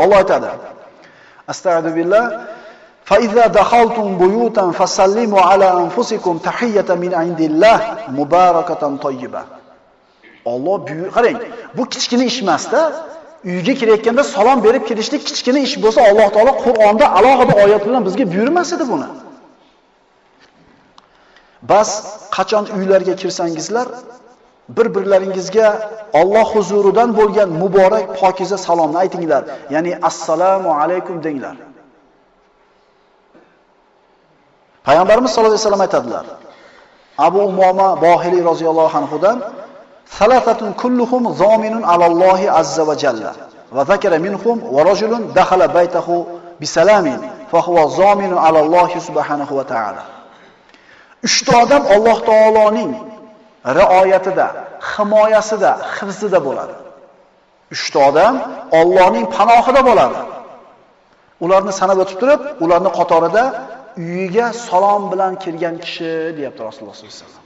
Alloh aytadi. Astag'firu billah. Fa iza dakhaltum buyutan fasallimu ala anfusikum tahiyyatan min indillah mubarakatan tayyiba. Alloh qarang, bu kichkina ish emas-da. Uyga kirayotganda salom berib kirishlik kichkina ish bo'lsa, Alloh taolo Qur'onda alohida oyat bilan bizga buyurmas edi buni. Bas qachon uylarga kirsangizlar, bir-birlaringizga Alloh huzuridan bo'lgan muborak pokiza salomni aytinglar. Ya'ni assalomu alaykum denglar. Payg'ambarimiz sollallohu alayhi vasallam aytadilar. Abu Umoma Bohili roziyallohu anhudan Salatatun kulluhum zominun alallohi azza va jalla va zakara minhum va rajulun dakhala baytahu bisalamin fa huwa zominun alallohi subhanahu va ta'ala. 3 ta odam Alloh taoloning rioyatida, himoyasida, hifzida bo'ladi. 3 ta odam Allohning panohida bo'ladi. Ularni sanab o'tib turib, ularning qatorida uyiga salom bilan kirgan kishi deyapti Rasululloh sollallohu alayhi vasallam.